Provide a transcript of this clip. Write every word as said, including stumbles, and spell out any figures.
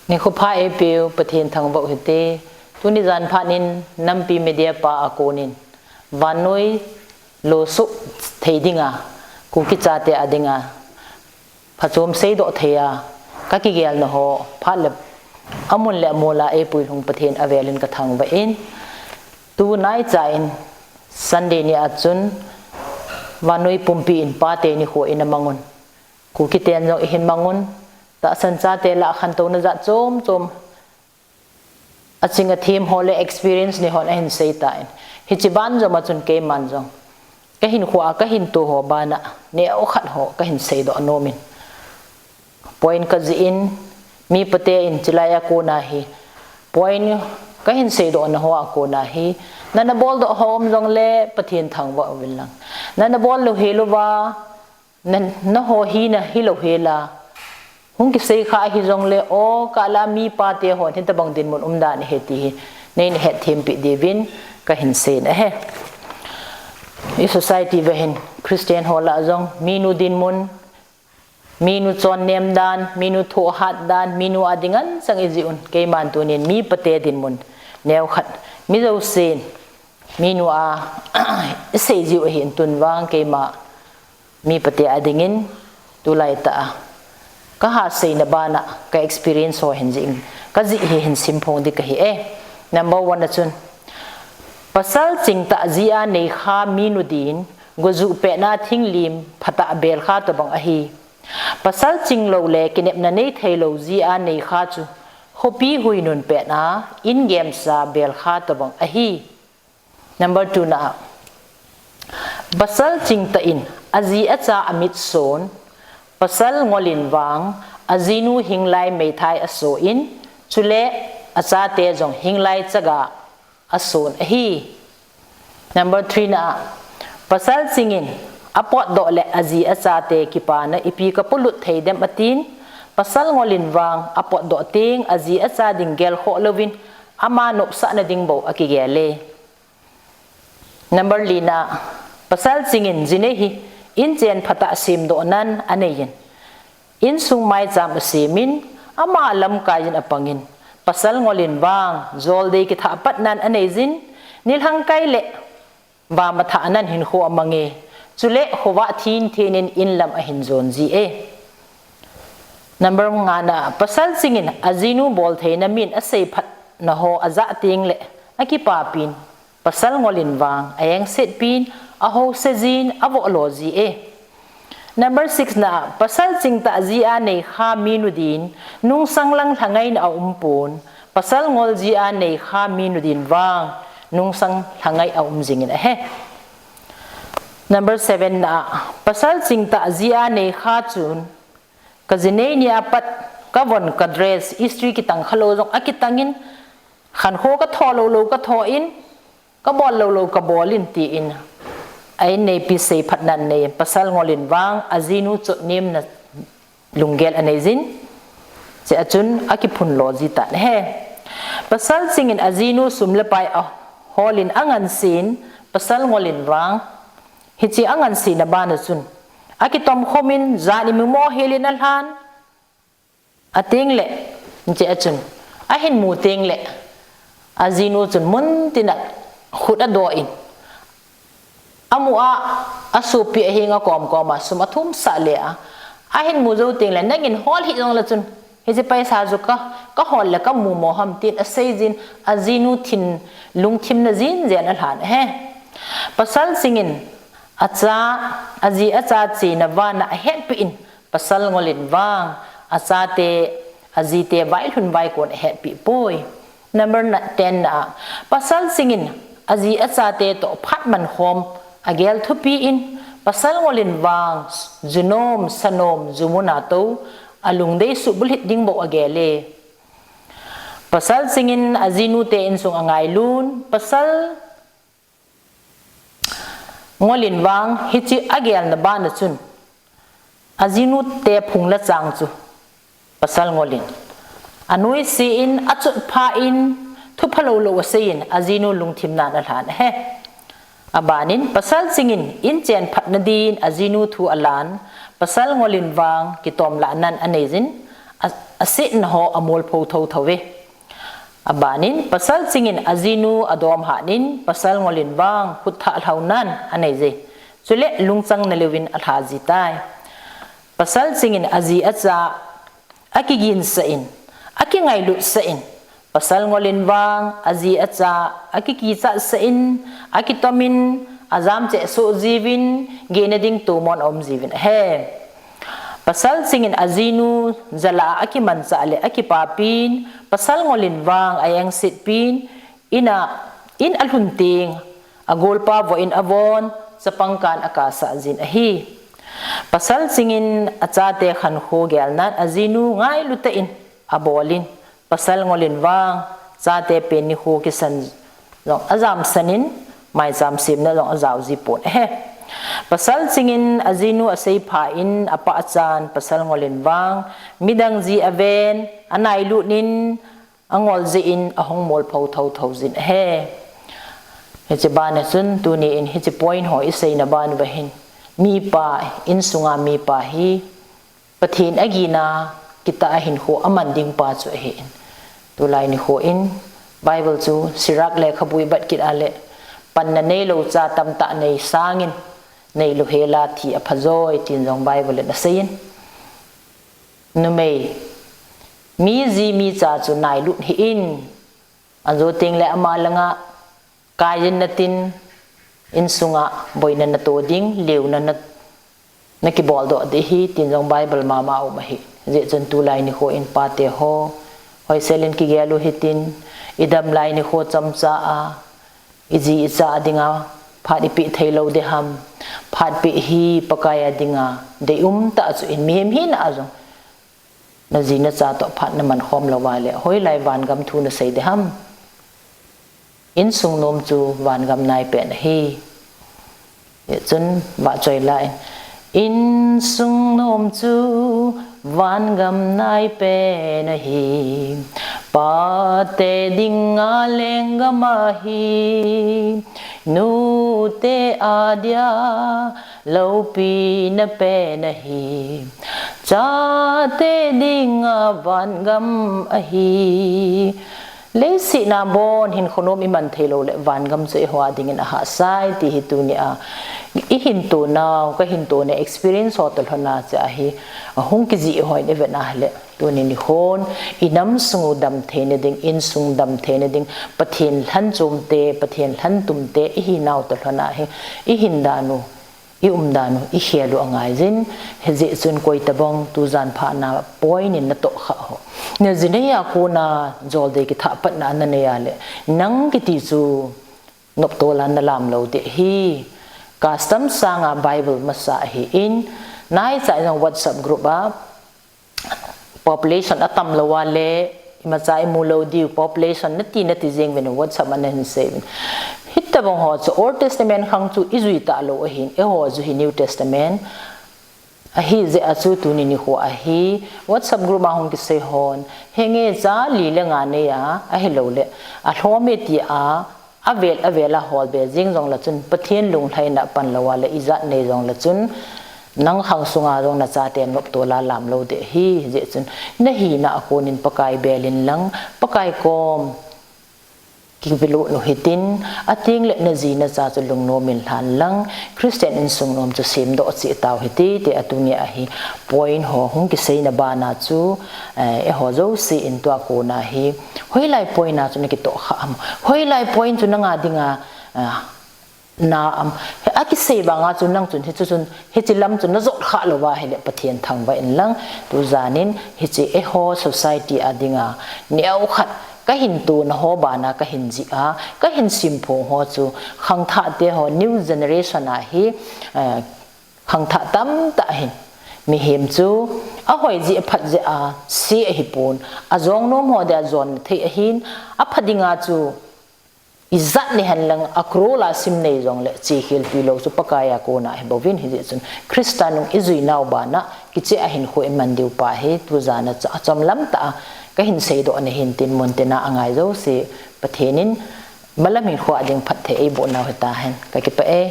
Nikho pha eipeu Pathen thangvah u hite. Tuni jan phat in Nampi Media pa a konin vannoi losuh thei dinga, Kuki chate a dinga phachom seidoh thei a ka kigelna ho phat le amun le amol a eipuilhung Pathen avelin ka thangvah in, tunai cha in Sunday ni a chun vannoi pumpi in Pate Nikho in amang un, Kuki ten jong ihin mang un, tahsan chate lah a khantouna jat chom chom, aching athem ho le experience nei hon ahin sei tan, hiche banjom a chun keiman jong ka hinkho a ka hinto ho bana neokhat ho ka hin seidoh nom in, point ka jih in, mi pate in chilai a kona hi point ka hin seidohna ho a kona hi, nana boldoh ho um jongle Pathen thangvah uvin lang, nana bol lou hel uva, na, naho hina hilou hel a, hung kisei kha ahi jongle, o, kala mi pate hon hitabang dinmun umdan ahi ti hi neina hetthem peh diuvin ka hin seiyin ahi. I society vea hin Christian ho lah a jong minu dinmun, minu chonnem dan, minu thohhat dan, minu a ding anchang ijih un, keiman tunin mi pate dinmun neokhat, mi jousen minu a isei jiu ahin, tun vang keima mi pate a dingin tulai tah a ka ha seina bana ka experience ho hin jih in, ka jih hi hin simphong ding kahi e. Number one a chun, pasal chingtah jia neikha minu din, gojuh petna thinglim phatah belkha tobang ahi. Pasal chinglou le kinepna neithei lou jia neikha chu khopi huinun petna ingemsa belkha tobang ahi. Number two na, pasal chingtah in aji acha amit son, pasal ngolin vang ajinu hinglai meithai aso in, chule achate jong hinglai chaga ason ahi. Number three na, pasal chingin apotdoh le aji achate kipana ipi kapolut thei dem atin, pasal ngolin vang apotdoh teng aji acha ding gelkhoh louvin ama nopsahna ding bou akigel e. Number li na, pasal chingin jinei hi inchen phatah semdoh nan anei in, insung maicham asem in, ama lamkai in apang in, pasal ngolin vang joldei kithah pat nan anei jin, nilhang kai le vamathah nan hinkho amang e, chule khovah thinthin in inlam ahin jon ji e. Number nga na, pasal chingin ajinu boltheina min asei phatna ho ajah teng le akipapin, pasal ngolin vang aengsetpin, ahouse jin, avoh lo ji e. Number six na, pasal chingtah jia neikha minu din, nungsang lang lhangaina aumpon, pasal ngol jia neikha minu din vang nungsang lhangai aum jingin ahi. Number seven na, pasal chingtah jia neikha chun kajinei nia pat kavon kadress istri kitang khalou jong akitangin, khankho katho lou lou katho in, kabol lou lou kabol in tin, a inneipi seiphatna anei in, pasal ngolin vang ajinu chotnemna lunggel anei jin, chea chun akiphun lo ji tan ahi. Pasal chingin ajinu sum le pai aholin angansen, pasal ngolin vang hiche angansena bana chun akitomkhom in, jan imimo helin alhan, ateng le, chea chun ahin mu teng le, ajinu chun muntina khut adoh in, amu a, asopi ahenga komkom a sum athumsah le a, ahin mu jou teng le, nangin hol hih jongle chun hiche paisa chu ka, kahol le kamu mo ham tin asei jin, ajinu thin lungthimna jinjen alhan ahi. Pasal chingin acha, aji acha chena vana ahetpeh in, pasal ngolin vang achate, ajite vailhun vaikon ahetpeh poi. Number na, ten na, pasal chingin aji achate toh phat mankhom agel thupi in, pasal ngolin vang junom, sanom, jumuna tou alungdei subulhit ding bou agel e. Pasal chingin ajinute insung angailun, pasal ngolin vang hiche agelna bana chun ajinute phung le chang chu pasal ngolin anoise in, achotpha in, thupha lou lou asei in, ajinu lungthimnan alhan ahi. Abanin pasal chingin inchen phatna din ajinu thu alan, pasal ngolin vang kitomlahnan anei jin, a, asetna ho amolpho thotho ve. Abanin pasal Chingin ajinu adom hanin pasal Ngolin vang khut thah lhaunan anei je. Chule lungchang naleuvin alha ji tai. Pasal Chingin aji acha akiginsah in, akingailutsahin, pasal Ngolin vang aji acha akikichatsahin, akitomin, ajam cheh soh jiuvin, gena ding tomon aum jiuvin ahi. Pasal Chingin ajinu jala a akimanchah le akipapin, pasal Ngolin vang a-engsetpin, in a, in alhun teng, agolpa voh in avon, chapang kan akasah jin ahi. Pasal Chingin achate khankho gelnan ajinu ngailu tah in abolin, pasal Ngolin vang chate pen nikho kisan jong ajamsanin, maicham semna jong ajao ji pon ahi. Pasal Chingin ajinu aseipha in apahchan, pasal Ngolin vang midang ji aven, anailut in, angol jeh in ahung molpho thotho jin ahi. Hiche bana chun tuni in hiche point ho iseina ban uva hin, mipa, insunga mipa hi Pathen agina kitah a hinkho aman ding pa chu ahin. Tulai nikho in Bible chu Sirach lekhabu ibat kit a le, panna neilou cha tamtah nei sangin, neilou hela thi aphajoi tin jong Bible in aseiyin. Numei, mi ji mi cha chu nailut hih in, ajo teng le ama langa kaijin natin, insunga boina nato ding, leuna na, nakibol doh ding ahi, tin jong Bible mama um ahi. Hijeh chun tulai nikho in pate ho, hoisel in kigel u hitin, idam lai nikho chomcha a, iji icha a dinga phat ipeh thei lou ding ham, phat peh hi Pakai a dinga deium tah chu in, mihem hina a jong naji nacha toh phat naman khom lou uva le, hoilai vangam thu nasei ding ham. Insung nom chu vangam naipen ahi. Hijeh chun vachoi lai in, insung nom chu vangam naipen ahi. Pate dinga lenggam ahi. Nute adia loupina pen ahi. Chate dinga vangam ahi. Leiset a bon hinkho nom iman thei lou le, vangam chu eiho a dingin ahahsa e ti hi tuni a ihin tonau, kahin tona experience ho toh lhon a chu ahi, ahung kijih ho in ivet a le, tuni nikhon inam sung u damtheina ding, insung damtheina ding, Pathen lhan chomte, Pathen lhan tumte ihinau toh lhon a hi, ihin dan u, ium dan u, ikhel u angaijin, hijeh chun koitabang tujan phatna point in natoh khah ho, naji nai a kona joldei kithah patna nanei a le, nang kiti chu noptol a nalam lou ding ahi. Custom sanga Bible masa ahin, naicha in jong WhatsApp group a, population atam lou a le, imacha imu lou diu, population nati nati jeng uvin WhatsApp a nahin sei uvin. Hitabang ho chu Old Testament khang chu ijui talou ahin, eiho ju hi New Testament. Ahijeh a chu tuni nikho a hi WhatsApp group a hung kisei hon, henge cha li le nga nei a, ahilou le, alhom e ti a, avel avel a holbe jing jong le chun, Pathen lunglhaina pan lou a le ijat nei jong le chun, nang khang sunga jong nachate noptol a lam lou ding ahi, hijeh chun nahina a konin Pakai bel in lang, Pakai kom kipelut u hitin, ateng le naji nacha chu lungnom in lhan lang, Christian insung nom chu semdoh cheh tau hite, ti a tuni a hi point ho hung kiseina bana chu, eh, eiho jouse in tua kona hi, hoilai point a chu nakitoh khah am, hoilai point chu nanga dinga, eh, na am, akisei banga chu nang chun hichu chun, hiche lam chu najot khah lou va ahile Pathen thangvah in lang, tujan in hiche eiho society a dinga neokhat kahin tona ho bana kahin jih a, kahin simphong ho chu khangthah te ho, new generation a hi, eh, khangthah tamtah ahin. Mihem chu ahoi jeh aphat jeh a se ahipon, ajong nom ho dia jonna thei ahin, apha dinga chu ijat nei hen lang a crore a sim nei jong le chekhelpi lou chu Pakai a kona ahi bouvin, hijeh chun Christa nung ijui nau bana kicheh a hinkho iman diu pa hi tujan a chu achom lam tah a kahin seidoh na hin tin, muntina angai jouse Pathen in malam hinkho a ding phatthei eiboh nau hita hen, kakipah e.